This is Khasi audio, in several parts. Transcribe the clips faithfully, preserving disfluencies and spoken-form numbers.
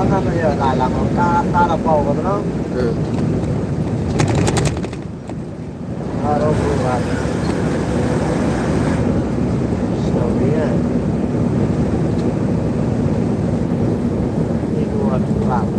Ka ta ya la la ka ta la pau ka no. Hmm. Aro buat. Sorry ya. Ini buat kurang.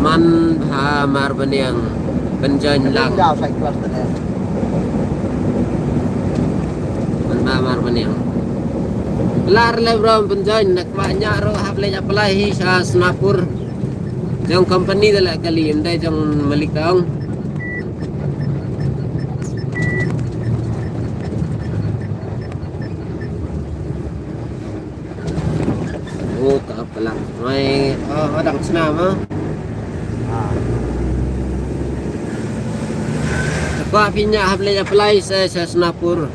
Man bha Marbaniang, pynjoin lang. Man bha Marbaniang. Lar le bro pynjoin, na kwah ñiah ruh hap leit apply hi sha Snapur. Jong company da la kali, ym dei jong malik tang. Oh, ka palang. Mai, oh, dang chna ma. Ah. Ka phi ñiah hap leit apply sa, sa Snapur.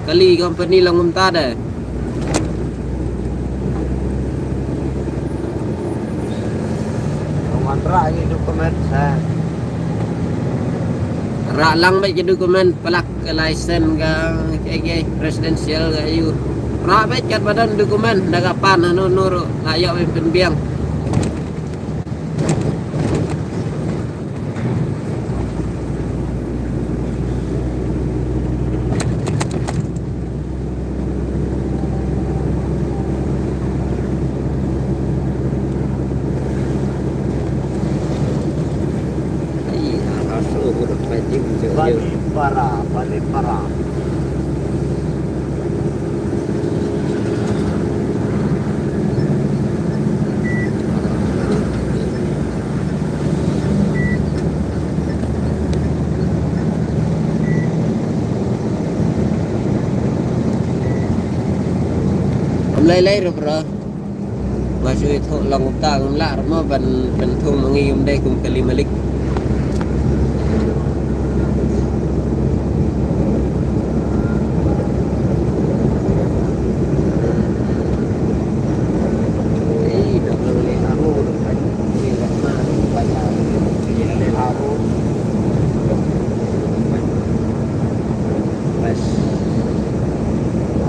Kali company lang kumta de. Wan rah ki document sa. Rah lang bad ki document, plak, ka license, ka, ka, ka presidential, ka aïu. Rah bad katba don document, da ka pan hano hano ruh, la ïoh ban pynbiang. Ai, ah, ah, so, udah fighting, Bali Para, Bali Para. Ym lei lei ruh bro. Nga shu ïathuh lang kumta, ngam lah ruh mo ban, ban thung ma ngi, ym dei kum kali malik. Best.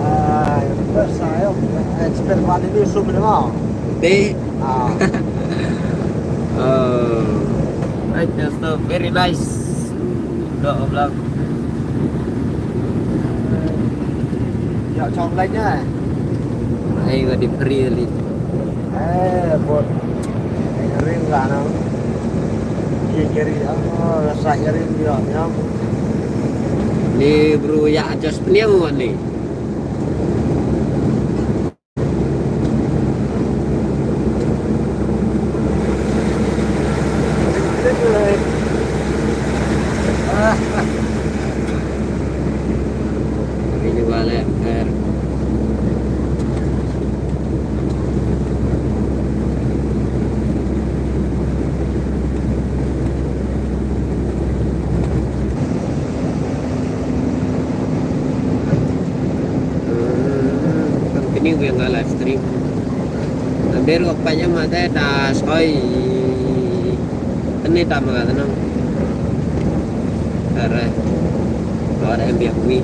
Ah, best, ah, yo. Expert wali ni sub ni mau. Te. Ah. Oh. Right, that's the very nice. Dah, Abang. Ya, cong lain ya. Ai, gua di free kali. Eh, bot. Ring lah, no. Ye kiri, oh, rasa ring dia, ya. Ni bro ya adjust peniang wan ni. Ini balik, Fer. Hmm, continue biang ka live stream. Hampir ko pa jam ada da soi. Tene ta ma ka tenang. Tara. Tara em biak mi.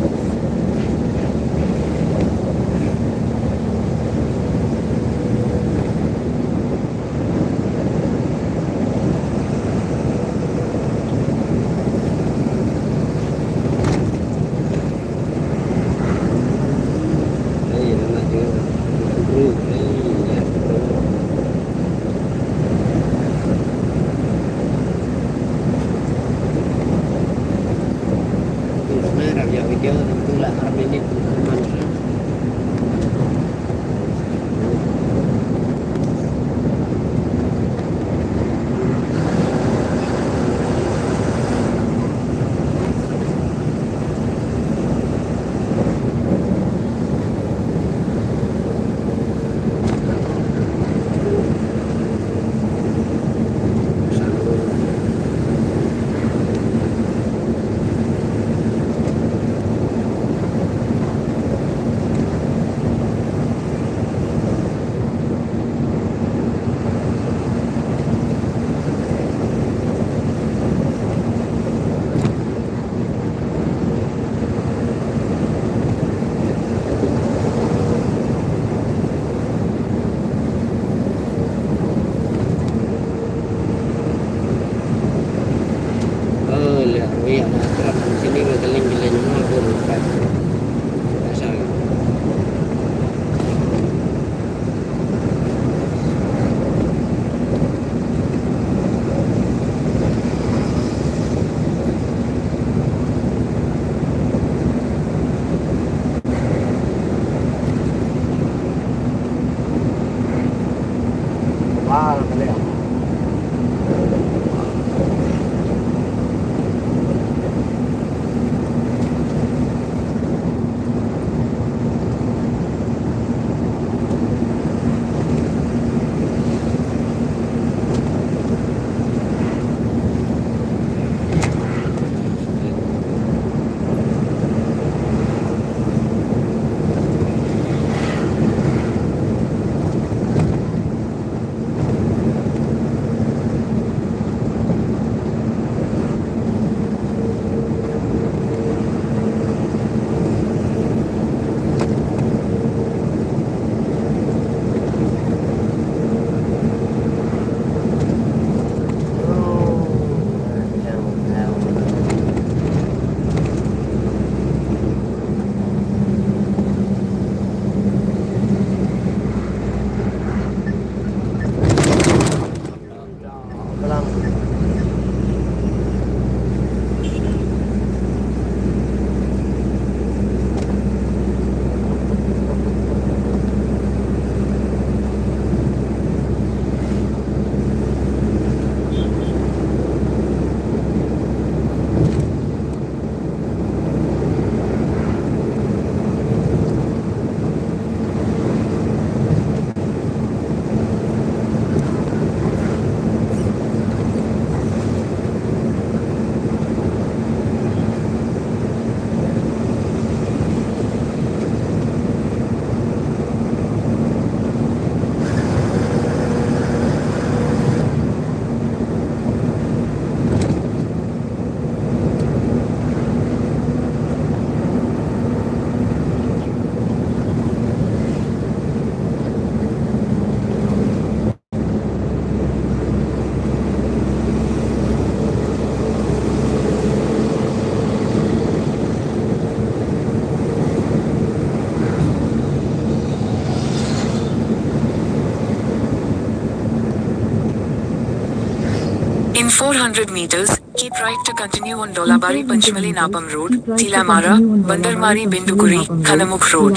In four hundred meters, keep right to continue on Dolabari Panchmali Napam Road, Tilamara, Bandarmari Bindukuri, Khanamukh Road.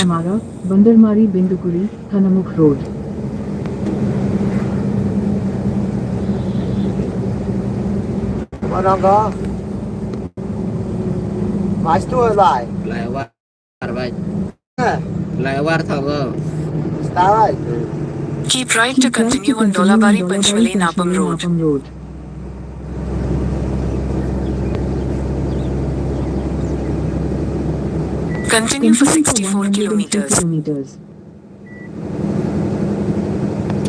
Bandarmari Bindukuri, Khanamukh Road. Mana ka? Mas tu lai. Lai wa. Arbai. Lai war thaw go. Keep right to continue on Dolabari Panchmali Napam Road. Continue for sixty-four kilometers.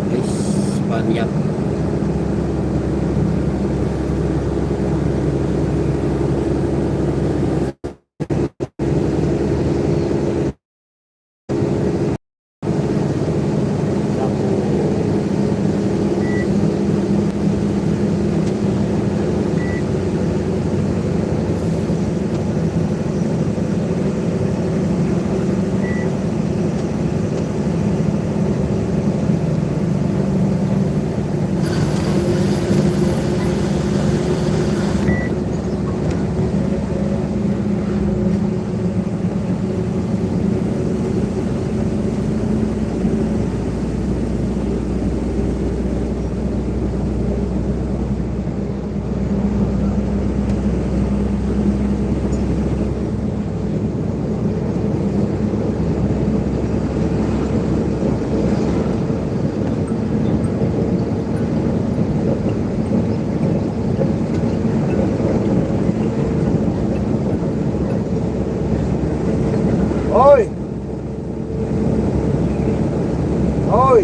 Eish, ban ïap. Oi! Oi!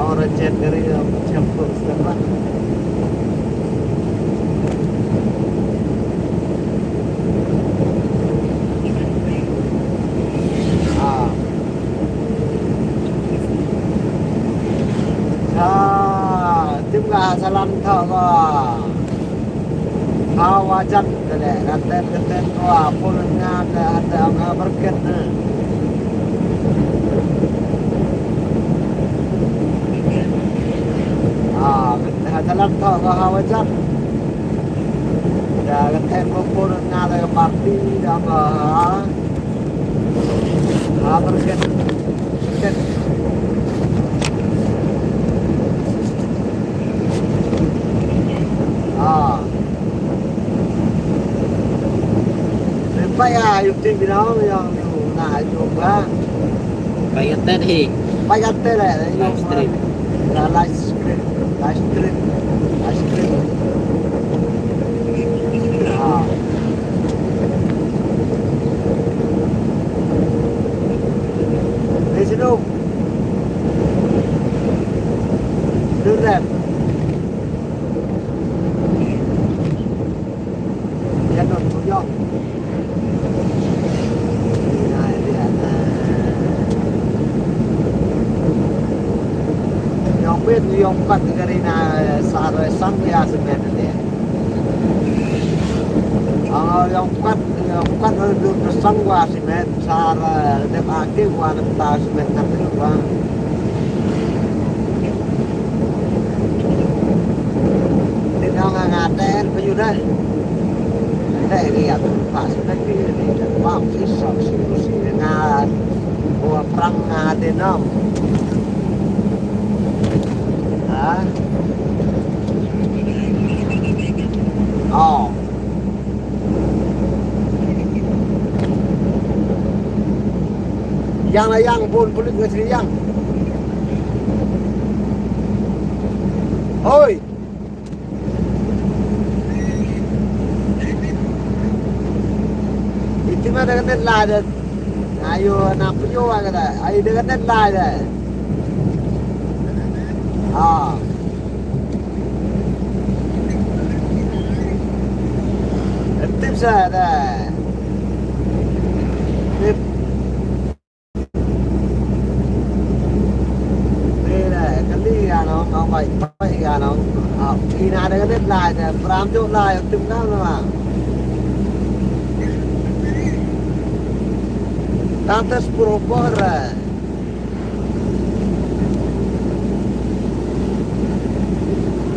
Ora jet dari yang campur setempat. Ah. Ah, tim ka salam thaw ba. Ha Hawa jan te le, kata kata ko a pun nga te ata nga berket ne. Ah, kata kata lang to ko hawa jan. Da kata ko pun nga te parti da ko ha. Ha berket. Berket. Ah. Paya YouTube bina yang na YouTube ba. Paya tet hi. Paya tet le. Live stream. Ya, live stream. Live stream. Live stream. Ah. Di sini. Duduk. Ïa don ku ïong. Ïa, ïa, ïa. Ïong bet, ïong kat ka ri na, eh, sar, eh, sang ïa semen ne. Ah, ïong kat, ïong kat, eh, dun sang wa semen, sar, eh, dep aktif wa nem ta semen na wa. Te nong nga nga ten pa yu dai. Dai ri ya tu pa su dai ri ri pa pi so si si nga ko prang nga te nong. Ha? Oh. Yang la yang bun pulit nga sini yang. Hoi. Iti ma da ka net lai da. Ayo na puyo wa ka da. Ayo da ka net lai da. Ah. Tip sa da. Tip. Ni da kali ga no, no bai bai ga no. Ah, ina da ka net lai da, pram jo lai, tip na na. Tantas puro por.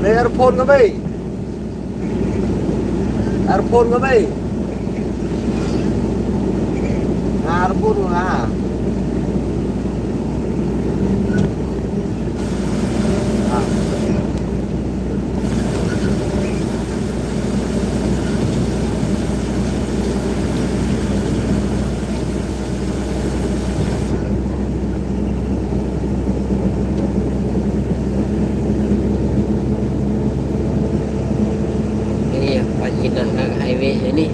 Ler phone ka bai. Ar phone ka bai. Ar phone ka. Ah. Ini ya, pacinan ka highway ini.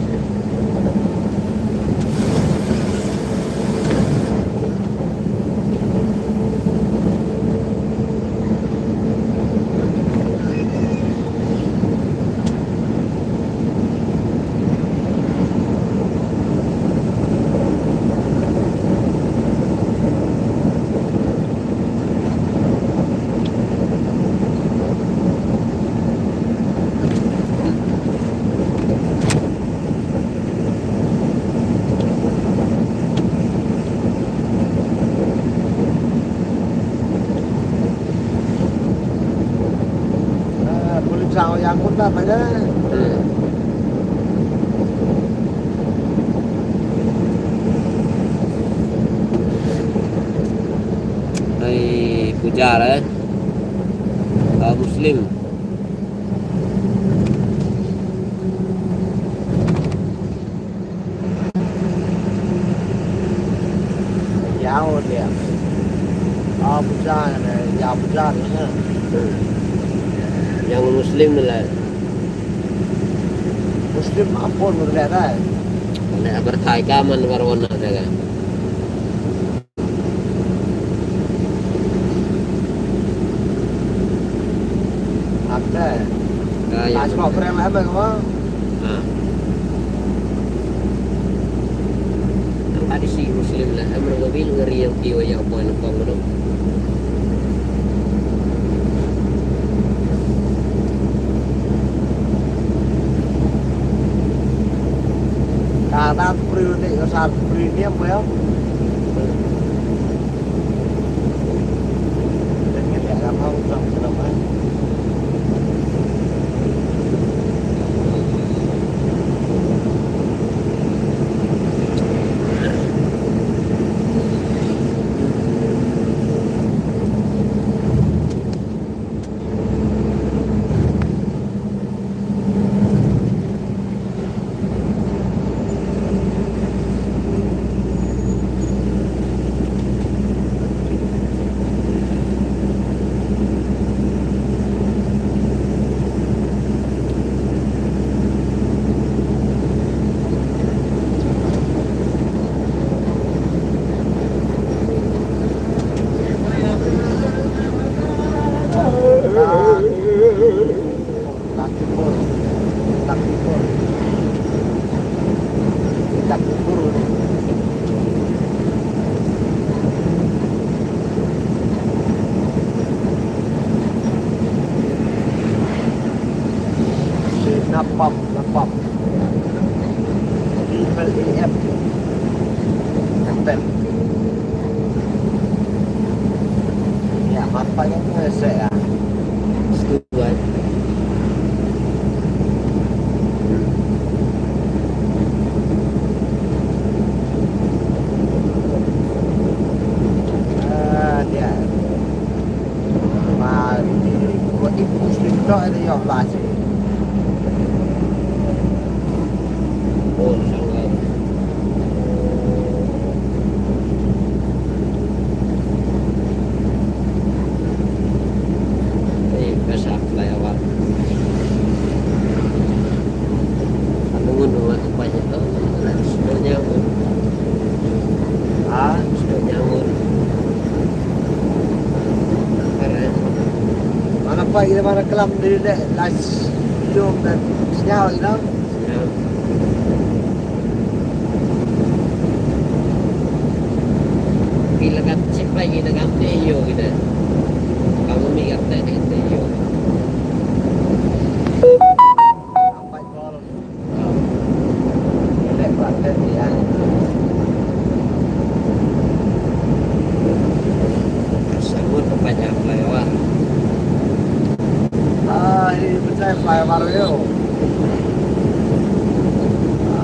Ah, pulip sa yang kota pada. Ai, pujar, eh. Ah, Muslim. Yaw dia. Ah, puja ne, ya puja ne. Yang Muslim ne lah. Muslim apa ne lah. Ne berthai ka man berwarna dia kan. Ate. Ah, ya. Asma pernah lah apa kau? Ah. Tadi si Muslim lah, amra mobil ngeri yang kiwa ya apa nak kau dong. Sa ta tu pri ni, sa tu pri ni apa ya? Takibur. Takibur. Takibur. Napap, napap. Triple A F. Kapten. Ya, apa yang saya? Steward. Ah, dia. Ba, i, i, i, i push TikTok ada ïoh lah sih. Oh, sangat. Eh, biasa flyover. Anu ngun dua tempat je tu, sudah nyamun. Ah, sudah nyamun. Mana pa kita mana kelam diri dek, last video dan sinyal, you know? Sinyal. Ki la kat sip pai ki la kat te ïoh kita. Ka mih kat te te ïoh. Sabut tempat yang flyover. Ah, ini pecah flyover yo.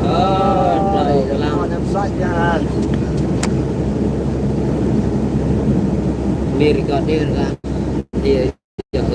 Oh, dari dalam. Ada pesawat jalan. Ni record ni, record. Dia